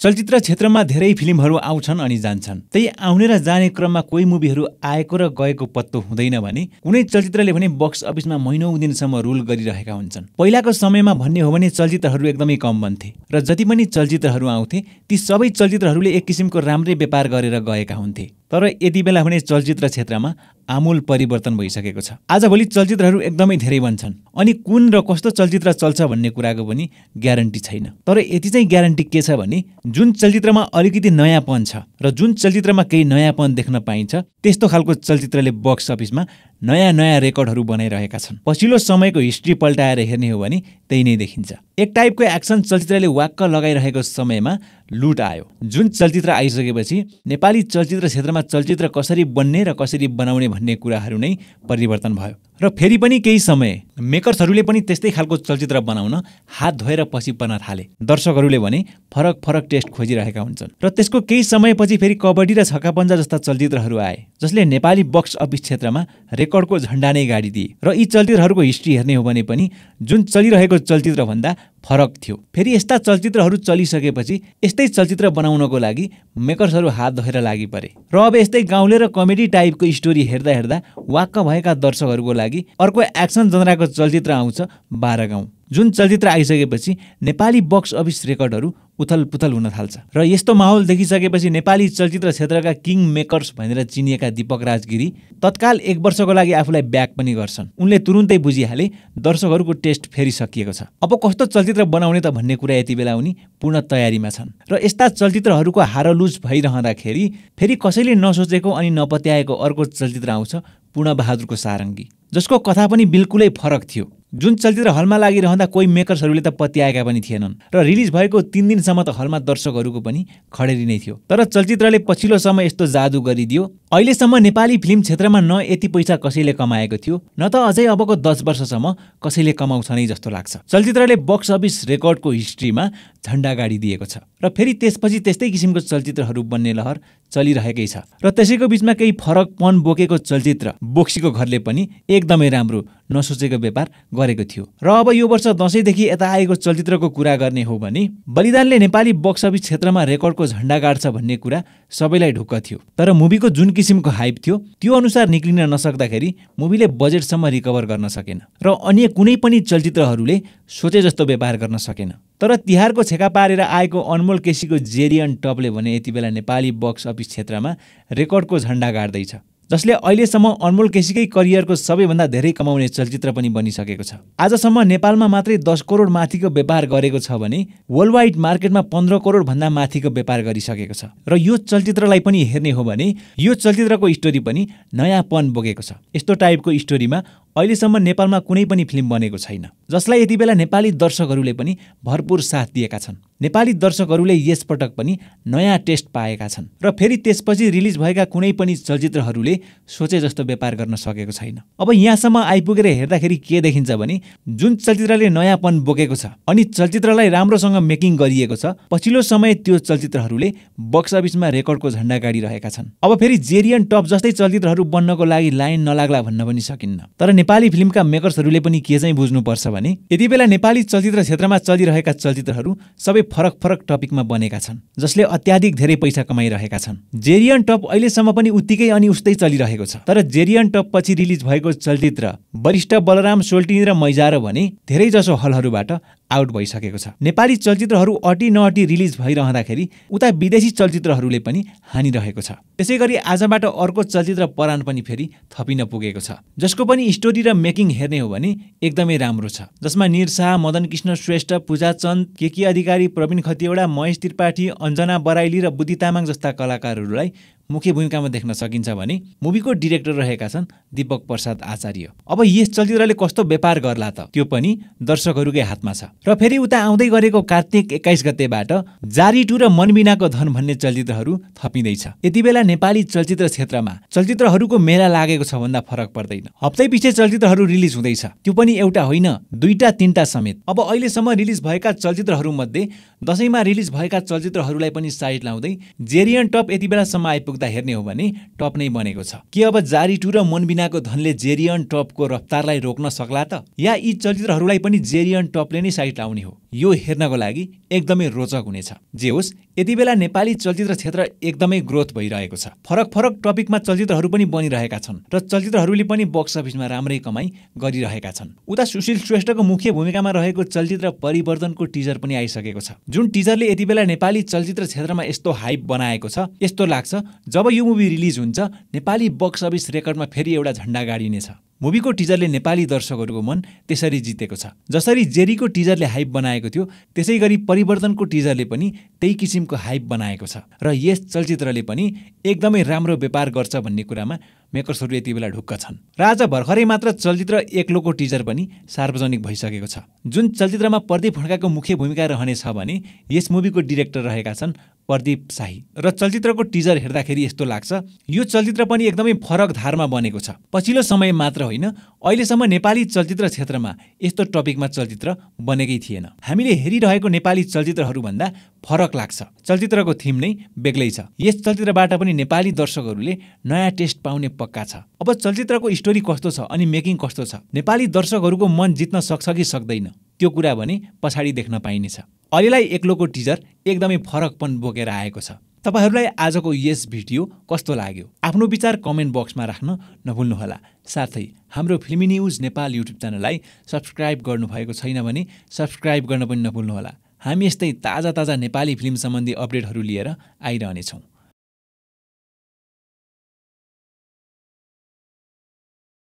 चलचित्र क्षेत्रमा धेरै फिल्महरू आउँछन् अनि जान्छन्। त्यही आउने र जाने क्रममा कोही मुभीहरू आएको र गएको पत्तो हुँदैन भने कुनै चलचित्रले भने बक्स अफिसमा महिनौं दिनसम्म रुल गरिरहेका हुन्छन्। पहिलाको समयमा भन्ने हो भने चलचित्रहरू एकदमै कम बन्थे र जति पनि चलचित्रहरू आउँथे ती सबै चलचित्रहरूले एक किसिमको राम्रै व्यापार गरेर गएका हुन्थे। तर यति बेला भने चलचित्र क्षेत्रमा आमूल परिवर्तन भइसकेको छ। आजभोलि चलचित्रहरू एकदमै धेरै बन्छन् अनि कुन र कस्तो चलचित्र चल्छ भन्ने कुराको पनि ग्यारेन्टी छैन। तर यति चाहिँ ग्यारेन्टी के छ भने जुन चलचित्रमा अलिकति नयाँपन छ र जुन चलचित्रमा केही नयाँपन देख्न पाइन्छ त्यस्तो खालको चलचित्रले बक्स अफिसमा नयाँ नयाँ रेकर्डहरू बनाइरहेका छन्। पछिल्लो समयको हिस्ट्री पल्टाएर हेर्ने हो भने त्यही नै देखिन्छ। एक टाइपको एक्सन चलचित्रले वाक्क लगाइरहेको समयमा लुट आयो। जुन चलचित्र आइसकेपछि नेपाली चलचित्र क्षेत्रमा चलचित्र कसरी बन्ने र कसरी बनाउने भन्ने कुराहरू नै परिवर्तन भयो र फेरि पनि केही समय मेकर्सहरूले पनि त्यस्तै खालको चलचित्र बनाउन हात धोएर पछि पर्न थाले। दर्शकहरूले भने फरक फरक टेस्ट खोजिरहेका हुन्छन् र त्यसको केही समयपछि फेरि कबड्डी र छक्का पञ्जा जस्ता चलचित्रहरू आए जसले नेपाली बक्स अफिस क्षेत्रमा रेकर्डको झण्डा नै गाडिदिए। र यी चलचित्रहरूको हिस्ट्री हेर्ने हो भने पनि जुन चलिरहेको चलचित्रभन्दा फरक थियो। फेरि यस्ता चलचित्रहरू चलिसकेपछि यस्तै चलचित्र बनाउनको लागि मेकर्सहरू हात धोएर लागि परे र अब यस्तै गाउँले र कमेडी टाइपको स्टोरी हेर्दा हेर्दा वाक्क भएका दर्शकहरूको लागि अर्को एक्सन जनराको चलचित्र आउँछ 12 गाउँ। जुन चलचित्र आइसकेपछि नेपाली बक्स अफिस रेकर्डहरू उथलपुथल हुन थाल्छ र यस्तो माहौल देखिसकेपछि नेपाली चलचित्र क्षेत्रका किङ मेकर्स भनेर चिनिएका दीपक राजगिरी तत्काल 1 वर्षको लागि आफूलाई ब्याक पनि गर्छन्। उनले तुरुन्तै बुझिहाले दर्शकहरूको टेस्ट फेरि सकिएको छ। अब कस्तो चलचित्र बनाउने त भन्ने कुरा यति बेला उनी पूर्ण तयारीमा छन् र यस्ता चलचित्रहरूको हारलुज भइरहँदाखेरि फेरि कसैले नसोचेको अनि नपत्याएको अर्को चलचित्र आउँछ पूर्णबहादुरको सारङ्गी, जसको कथा पनि बिल्कुलै फरक थियो। जुन चलचित्र हलमा लागिरहँदा कोही मेकर्सहरूले त पत्याएका पनि थिएनन् र रिलिज भएको 3 दिनसम्म त हलमा दर्शकहरूको पनि खडेरी नै थियो। तर चलचित्रले पछिल्लो समय यस्तो जादु गरिदियो, अहिलेसम्म नेपाली फिल्म क्षेत्रमा न यति पैसा कसैले कमाएको थियो न त अझै अबको 10 वर्षसम्म कसैले कमाउँछ नै जस्तो लाग्छ। चलचित्रले बक्स अफिस रेकर्डको हिस्ट्रीमा झण्डा गाडिदिएको छ र फेरि त्यसपछि त्यस्तै किसिमको चलचित्रहरू बन्ने लहर चलिरहेकै छ। र त्यसैको बीचमा केही फरकपन बोकेको चलचित्र बोक्सीको घरले पनि एकदमै राम्रो नसोचेको व्यापार गरेको थियो। र अब यो वर्ष दशैंदेखि यता आएको चलचित्रको कुरा गर्ने हो भने बलिदानले नेपाली बक्स अफिस क्षेत्रमा रेकर्डको झण्डा गाड्छ भन्ने कुरा सबैलाई ढुक्क थियो। तर मुभीको जुन किसिमको हाइप थियो त्यो अनुसार निक्लिन नसक्दाखेरि मुभीले बजेटसम्म रिकभर गर्न सकेन र अन्य कुनै पनि चलचित्रहरूले सोचे जस्तो व्यापार गर्न सकेन। तर तिहारको छेका पारेर आएको अनमोल केसीको जेरियन टपले भने यति बेला नेपाली बक्स अफिस क्षेत्रमा रेकर्डको झण्डा गाड्दैछ, जसले अहिलेसम्म अनमोल केसीकै करियरको सबैभन्दा धेरै कमाउने चलचित्र पनि बनिसकेको छ। आजसम्म नेपालमा मात्रै 10 करोड माथिको व्यापार गरेको छ भने वर्ल्ड वाइड मार्केटमा 15 करोड भन्दा माथिको व्यापार गरिसकेको छ। र यो चलचित्रलाई पनि हेर्ने हो भने यो चलचित्रको स्टोरी पनि नयाँपन बोकेको छ। यस्तो टाइपको स्टोरीमा अहिलेसम्म नेपालमा कुनै पनि फिल्म बनेको छैन, जसलाई यति बेला नेपाली दर्शकहरूले पनि भरपूर साथ दिएका छन्। नेपाली दर्शकहरूले यसपटक पनि नयाँ टेस्ट पाएका छन् र फेरि त्यसपछि रिलिज भएका कुनै पनि चलचित्रहरूले सोचे जस्तो व्यापार गर्न सकेको छैन। अब यहाँसम्म आइपुगेर हेर्दाखेरि के देखिन्छ भने जुन चलचित्रले नयाँपन बोकेको छ अनि चलचित्रलाई राम्रोसँग मेकिङ गरिएको छ, पछिल्लो समय त्यो चलचित्रहरूले बक्स अफिसमा रेकर्डको झण्डा गाडिरहेका छन्। अब फेरि जेरियन टप जस्तै चलचित्रहरू बन्नको लागि लाइन नलाग्ला भन्न पनि सकिन्न। तर नेपाली फिल्मका मेकर्सहरूले पनि के चाहिँ बुझ्नुपर्छ भने यति बेला नेपाली चलचित्र क्षेत्रमा चलिरहेका चलचित्रहरू सबै फरक फरक टपिकमा बनेका छन्, जसले अत्याधिक धेरै पैसा कमाइरहेका छन्। जेरियन टप अहिलेसम्म पनि उत्तिकै अनि उस्तै चलिरहेको छ। तर जेरियन टप पछि रिलिज भएको चलचित्र वरिष्ठ बलराम सोल्टिनी र मैजारो भने धेरै जसो हलहरूबाट आउट भइसकेको छ। नेपाली चलचित्रहरू अटी नअटी रिलिज भइरहँदाखेरि उता विदेशी चलचित्रहरूले पनि हानिरहेको छ। त्यसैगरी आजबाट अर्को चलचित्र परान पनि फेरि थपिन पुगेको छ, जसको पनि स्टोरी र मेकिङ हेर्ने हो भने एकदमै राम्रो छ, जसमा निर शाह, मदन कृष्ण श्रेष्ठ, पूजा चन्द, केकी अधिकारी, प्रवीण खतिवडा, महेश त्रिपाठी, अञ्जना बराइली र बुद्धि तामाङ जस्ता कलाकारहरूलाई मुख्य भूमिकामा देख्न सकिन्छ भने मुभीको डिरेक्टर रहेका छन् दीपक प्रसाद आचार्य। अब यस चलचित्रले कस्तो व्यापार गर्ला त त्यो पनि दर्शकहरूकै हातमा छ। र फेरि उता आउँदै गरेको कार्तिक 21 गतेबाट जारी 2 र मनबिनाको धन भन्ने चलचित्रहरू थपिँदैछ। यति बेला नेपाली चलचित्र क्षेत्रमा चलचित्रहरूको मेला लागेको छ भन्दा फरक पर्दैन। हप्तै पछि चलचित्रहरू रिलिज हुँदैछ, त्यो पनि एउटा होइन 2टा 3टा समेत। अब अहिलेसम्म रिलिज भएका चलचित्रहरूमध्ये दशैंमा रिलिज भएका चलचित्रहरूलाई पनि साइड लाउँदै जेरियन टप यति बेलासम्म आइपुग्दा पुग्दा हेर्ने हो भने टप नै बनेको छ। के अब जारी 2 र मनबिनाको धनले जेरी अन टपको रफ्तारलाई रोक्न सक्ला त, या यी चलचित्रहरूलाई पनि जेरी अन टपले नै साइड लाउने हो? यो हेर्नको लागि एकदमै रोचक हुनेछ। जे होस्, यति बेला नेपाली चलचित्र क्षेत्र एकदमै ग्रोथ भइरहेको छ। फरक टपिकमा चलचित्रहरू पनि बनिरहेका छन् र चलचित्रहरूले पनि बक्स अफिसमा राम्रै कमाई गरिरहेका छन्। उता सुशील श्रेष्ठको मुख्य भूमिकामा रहेको चलचित्र परिवर्तनको टिजर पनि आइसकेको छ, जुन टिजरले यति बेला नेपाली चलचित्र क्षेत्रमा यस्तो हाइप बनाएको छ, यस्तो लाग्छ जब यो मुभी रिलिज हुन्छ नेपाली बक्स अफिस रेकर्डमा फेरि एउटा झण्डा गाडिनेछ। मुभीको टिजरले नेपाली दर्शकहरूको मन त्यसरी जितेको छ। जसरी जेरीको टिजरले हाइप बनाएको थियो, त्यसै गरी परिवर्तनको टिजरले पनि त्यही किसिमको हाइप बनाएको छ र यस चलचित्रले पनि एकदमै राम्रो व्यापार गर्छ भन्ने कुरामा मेकर्सहरू यति बेला ढुक्क छन्। र आज भर्खरै मात्र चलचित्र एक्लोको टिजर पनि सार्वजनिक भइसकेको छ, जुन चलचित्रमा प्रदीप खड्काको मुख्य भूमिका रहनेछ भने यस मुभीको डिरेक्टर रहेका छन् प्रदीप शाही। र चलचित्रको टिजर हेर्दाखेरि यस्तो लाग्छ यो चलचित्र पनि एकदमै फरक धारमा बनेको छ। पछिल्लो समय मात्र होइन, अहिलेसम्म नेपाली चलचित्र क्षेत्रमा यस्तो टपिकमा चलचित्र बनेकै थिएन। हामीले हेरिरहेको नेपाली चलचित्रहरूभन्दा फरक लाग्छ। चलचित्रको थिम नै बेग्लै छ। यस चलचित्रबाट पनि नेपाली दर्शकहरूले नयाँ टेस्ट पाउने पक्का छ। अब चलचित्रको स्टोरी कस्तो छ अनि मेकिङ कस्तो छ, नेपाली दर्शकहरूको मन जित्न सक्छ कि सक्दैन, त्यो कुरा भने पछाडि देख्न पाइनेछ। अहिलेलाई एक्लोको टिजर एकदमै फरकपन बोकेर आएको छ। तपाईहरूलाई आजको यस भिडियो कस्तो लाग्यो? आफ्नो विचार कमेन्ट बक्समा राख्न नभुल्नुहोला। साथै हाम्रो फिल्मी न्युज नेपाल युट्युब च्यानललाई सब्स्क्राइब गर्नुभएको छैन भने सब्स्क्राइब गर्न पनि नभुल्नुहोला। हामी यस्तै ताजा नेपाली फिल्म सम्बन्धी अपडेटहरू लिएर आइरहनेछौँ।